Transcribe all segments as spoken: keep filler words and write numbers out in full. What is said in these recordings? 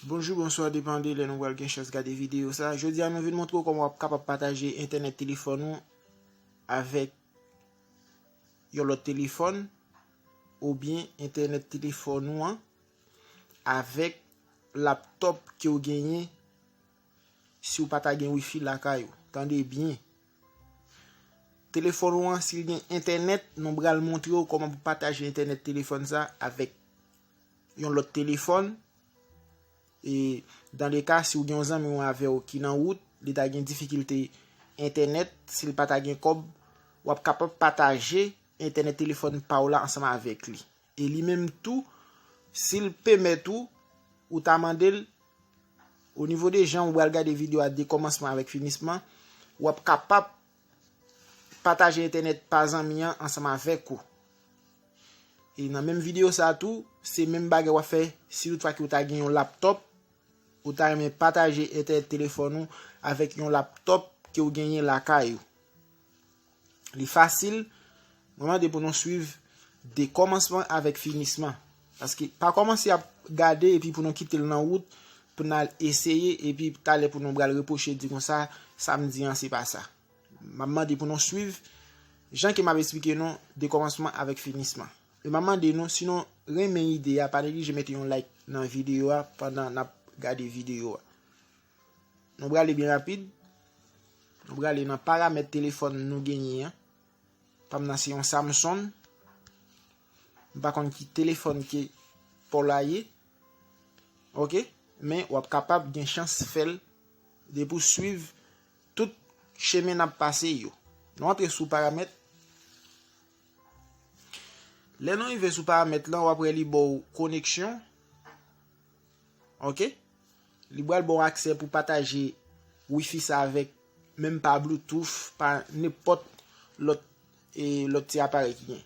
Bonjou, bonswa, depann de lè nou pral gen chans gade videyo sa. Jodi a nou vin montre w kòman w ap kapab pataje entènèt telefòn ou avèk yon lòt telefòn oubyen entènèt telefòn ou an avèk laptòp ke w genyen si w pa ta gen wifi lakay ou. Tande byen. Telefòn ou an, si l gen entènèt, nou pral montre w kòman pou pataje entènèt telefòn sa avèk yon lòt telefòn. E dan le ka, si w gen yon zanmi w avè w ki nan wout, li ta gen difikilte entènèt, si l pa ta gen kòb, w ap kapab pataje entènèt telefòn pa w la ansanm avèk li. E li menm tou, si l pèmèt ou, ou ta mande l, o nivo de jan ou pral gade videyo a de kòmansman avèk finisman, w ap kapab pataje entènèt pa zanmi an ansanm avèk ou. E nan menm videyo sa a tou, se menm bagay w ap fè si toutfwa ke w ta gen yon laptòp, ou ta renmen pataje entènèt telefòn ou avèk yon laptòp ke w genyen lakay ou. Li fasil, mwen mande pou nou swiv de kòmansman avèk finisman. Paske pa kòmanse ap gade epi pou nou kite l nan wout, pou n al eseye, epi talè pou nou pral repwoche di konsa, sa m di an se pa sa. M ap mande pou nou swiv jan ke m ap esplike nou de kòmansman avèk finisman. E m ap mande nou, si nou renmen ide a, pa neglije mete yon like nan videyo a pandan n ap gade videyo a. Nou prale byen rapid. Nou prale nan paramèt telefòn nou genyen an. Pa m nan se yon Samsung. M pa konn ki telefòn ke pa w la ye. Oke? Men w ap kapab gen chans fè l depi w swiv tout chemen n ap pase yo. Nou antre sou paramèt. Lè nou rive sou paramèt lan, w ap wè li ba w koneksyon. Oke? Li pral ba w aksè pou pataje wifi sa avèk, menm pa Bluetooth, pa nenpòt lòt, e, lòt ti aparèy ki gen.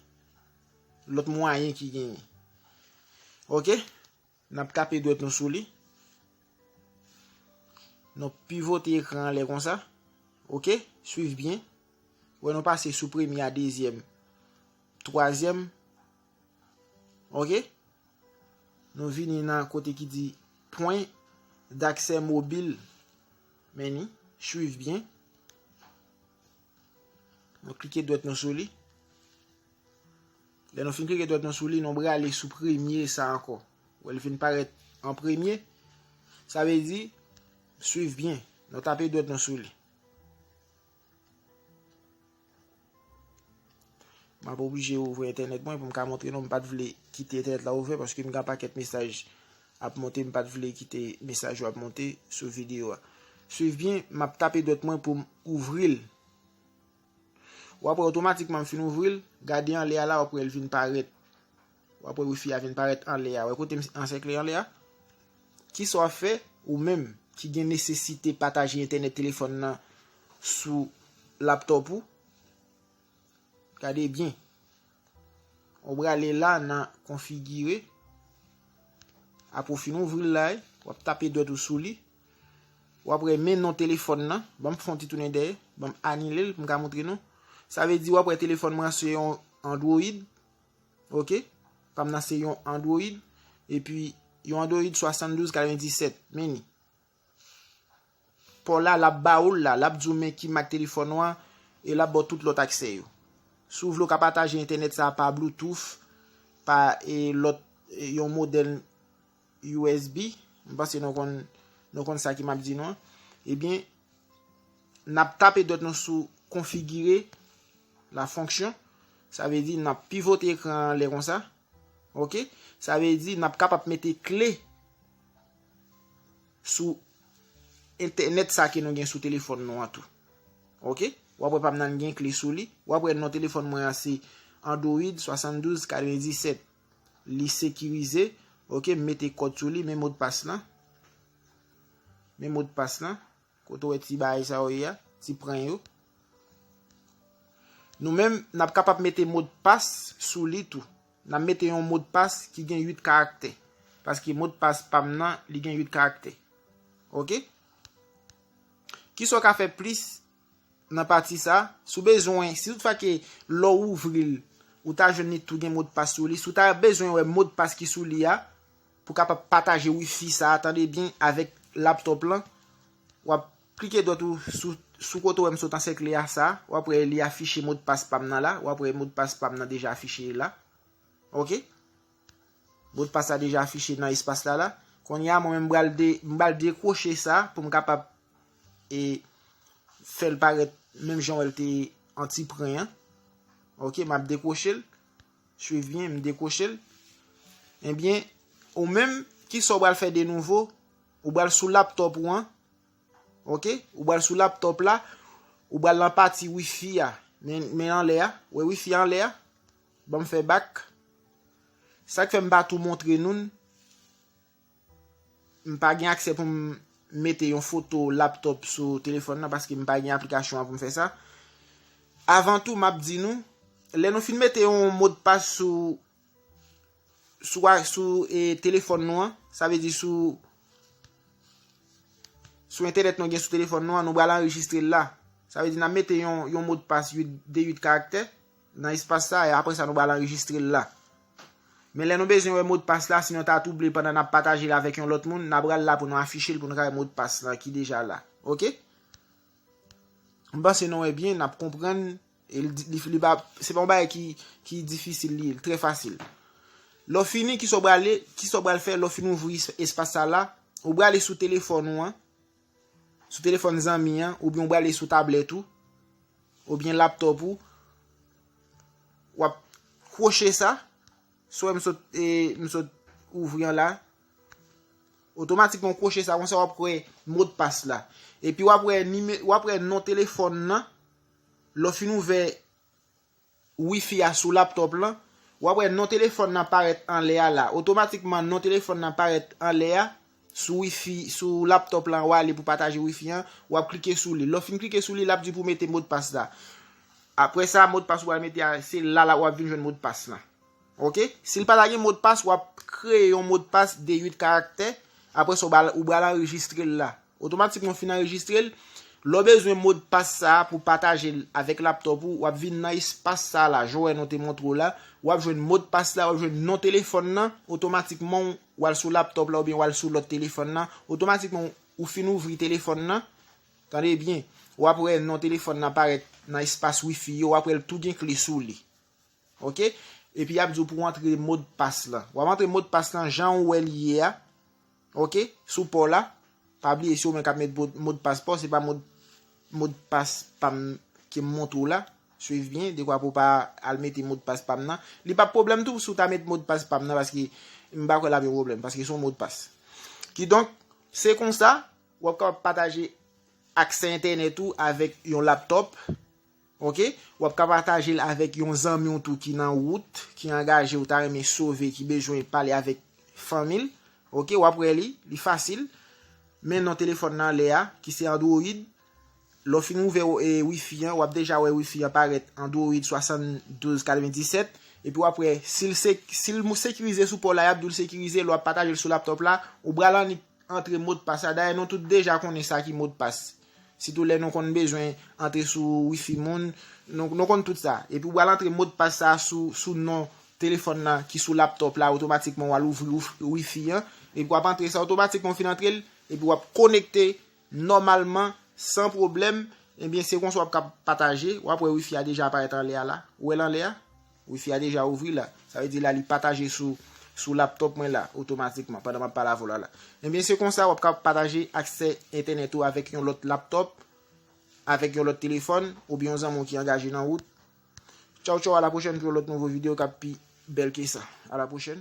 Lòt mwayen ki genyen. Oke? N ap tape dwèt nou sou li. Nou pivote ekran anlè konsa. Oke? Swiv byen. Wè nou pase sou premye a, dezyèm, twazyèm. Oke? Nou vini nan kote ki di pwen daksè mobil. Men ni, swiv byen. Nou klike dwèt nou sou li. Lè nou fin klike dwèt nou sou li, nou prale sou premye sa ankò. Wè, li vin parèt an premye. Sa vle di, swiv byen. Nou tape dwèt nou sou li. M ap oblije ouvri entènèt mwen pou m ka montre nou. M pa t vle kite entènèt la ouvè paske m gen pakèt mesaj ap monte. M pa t vle kite mesaj yo ap monte sou videyo a. Swiv byen, m ap tape dwèt mwen pou m ouvri l. W ap wè otomatikman m fin ouvri l, gade anlè a la, w ap wè l vin parèt. W ap wè wifi a vin parèt anlè a. Wè kote m ansèkle anlè a? Kisa w ap fè, ou menm ki gen nesesite pataje entènèt telefòn nan sou laptòp ou? Gade byen. Ou prale la nan konfigire. Apre w fin ouvri l la, w ap tape dwèt ou sou li. W ap wè men non telefòn nan. Ban m fè yon ti tounen dèyè. Ban m anile l pou m ka montre nou. Sa vle di w ap wè telefòn mwen an se yon Android. Oke? Pa m nan se yon Android. Epi yon Android swasanndouz katrevenndisèt. Men ni. Pa w la, l ap ba ou l la. L ap di w men ki mak telefòn ou an. E l ap ba w tout lòt aksè yo. Si w vle w ka pataje entènèt sa a pa Bluetooth, pa, e, lòt, e, yon modèl U S B, m panse nou konn, nou konn sa ke m ap di nou an. Ebyen, n ap tape dwèt nou sou konfigire la fonction. Sa vle di n ap pivote ekran an anlè konsa. Oke? Sa vle di n ap kapab mete kle sou entènèt sa ke nou gen sou telefòn nou an tou. Oke? W ap wè pa m nan gen kle sou li. W ap wè non telefòn mwen an se Android swasanndouz katrevenndisèt. Li sekirize. Oke, m mete kòd sou li, men modpas lan. Men modpas lan. Kote w wè ti bagay sa yo ye a, ti pwen yo. Nou menm, n ap kapab mete modpas sou li tou. N ap mete yon modpas ki gen uit karaktè. Paske modpas pa m nan, li gen uit karaktè. Oke? Kisa w ka fè plis nan pati sa? Si w bezwen, si toutfwa ke lè w ouvri l, ou ta jwenn li tou gen modpas sou li. Si w ta bezwen wè modpas ki sou li a, pou kapab pataje wifi sa a, tande byen, avèk laptòp lan. W ap klike dwat ou sou, sou kote w wè m sot ansèkle a sa, w ap wè li afiche modpas pa m nan la, w ap wè modpas pa m nan deja afiche la. Ok? Modpas la deja afiche nan espas la la. Kounye a, mwen menm m pral de, m pral dekwoche sa pou m kapab e fè l parèt menm jan w wè l te an ti pren an. Ok, m ap dekwoche l. Swiv byen, m dekwoche l. Ebyen, ou menm, kisa w pral fè de nouvo? Ou pral sou laptòp ou an. Ok? Ou pral sou laptòp la. Ou pral nan pati wifi a. Men, men anlè a. Wè wifi a anlè a? Ban m fè bak. Sa k fè m pa tou montre nou l. M pa gen aksè pou m mete yon foto laptòp sou telefòn nan paske m pa gen aplikasyon an pou m fè sa. Avan tou, m ap di nou, lè nou fin mete yon modpas sou, sou, sou e, telefòn nou an, sa vle di sou, sou entènèt nou gen sou telefòn nou an, nou pral anrejistre l la. Sa vle di n ap mete yon, yon modpas uit, de uit karaktè nan espas sa, e apre sa nou pral anrejistre l la. Men lè nou bezwen wè modpas la, si nou ta twouble pandan n ap pataje l avèk yon lòt moun, n ap pral la pou nou afiche l pou nou ka wè modpas lan ki deja la. Ok? M panse nou wè byen, n ap konprann, e li, li, li pa, se pa yon bagay ki, ki difisil li ye, li trè fasil. Lè w fini, kisa w pral, kisa w pral fè, lè w fin ouvri espas sa la, ou prale sou telefòn ou an, sou telefòn zanmi an, oubyen ou prale sou tablèt ou, oubyen laptòp ou, w ap kwoche sa, sou m sot, e, m sot ouvri an la, otomatikman w kwoche sa, konsa w ap wè modpas la. Epi w ap wè nime, w ap wè non telefòn nan, lè w fin ouvè wifi a sou laptòp lan, w ap wè non telefòn nan parèt anlè a la. Otomatikman, non telefòn nan parèt anlè a, sou wifi, sou laptòp lan, w ale pou pataje wifi an, w ap klike sou li. Lè w fin klike sou li, l ap di pou w mete modpas la. Apre sa, modpas ou pral mete a, se la, la w ap vin jwenn modpas lan. Ok? Si l pa ta gen modpas, w ap kreye yon modpas de uit karaktè. Apre sa, ou pral, ou pral anrejistre l la. Otomatikman, w fin anrejistre l. Lè w bezwen modpas sa a pou pataje l avèk laptòp ou, w ap vin nan espas sa a la, jan w wè nou te montre w la. W ap jwenn modpas la, w ap jwenn non telefòn nan. Otomatikman, w al sou laptòp la oubyen w al sou lòt telefòn nan. Otomatikman, ou fin ouvri telefòn nan. Tande byen, w ap wè non telefòn nan parèt nan espas wifi yo, w ap wè l tou gen kle sou li. Ok? Epi y ap di w pou w antre modpas lan. W ap antre modpas lan jan w wè li ye a. Ok? Sou pa w la. Pa bliye se ou menm k ap met mod, modpas pa w, se pa mod, modpas pa m ke m montre w la. Swiv byen, dekwa pou w pa al mete modpas pa m nan. Li p ap pwoblèm tou si w ta met modpas pa m nan, paske m pa kwè l ap yon pwoblèm, paske se yon modpas. Kidonk, se konsa, w ap kapab pataje aksè entènèt ou avèk yon laptòp. Ok? W ap ka pataje l avèk yon zanmi w tou ki nan wout, ki angaje, ou ta renmen sove, ki bezwen pale avèk fanmi l. Ok? W ap wè li, li fasil. Men non telefòn nan anlè a, ki se Android. Lè w fin ouvè, e, wifi an, w ap deja wè wifi an parèt Android swasanndouz katrevendisèt. Epi w ap wè, si l se, si l sekirize sou pa w la, y ap di w l sekirize, lè w ap pataje l sou laptòp la, ou pral annik antre modpas la. Dayè, nou tout deja konnen sa ki modpas. Sitou lè nou konn bezwen antre sou wifi moun, nou, nou konn tout sa. Epi w pral antre modpas sa sou, sou non telefòn nan ki sou laptòp la, otomatikman w al ouvri wif-, wifi an. Epi w ap antre sa, otomatikman w fin antre l, epi w ap konekte nòmalman, san pwoblèm. Ebyen, se konsa w ap ka pataje. W ap wè wifi a deja aparèt anlè a la. Ou wè l anlè a? Wifi a deja ouvri la. Sa vle di la li pataje sou, sou laptòp mwen la, otomatikman, pandan m ap pale avè w la la. Ebyen, se konsa w ap ka pataje aksè entènèt ou avèk yon lòt laptòp, avèk yon lòt telefòn, oubyen yon zanmi w ki angaje nan wout. Tchaw, tchaw, a la pwochèn pou yon lòt nouvo videyo k ap pi bèl ke sa. A la pwochèn.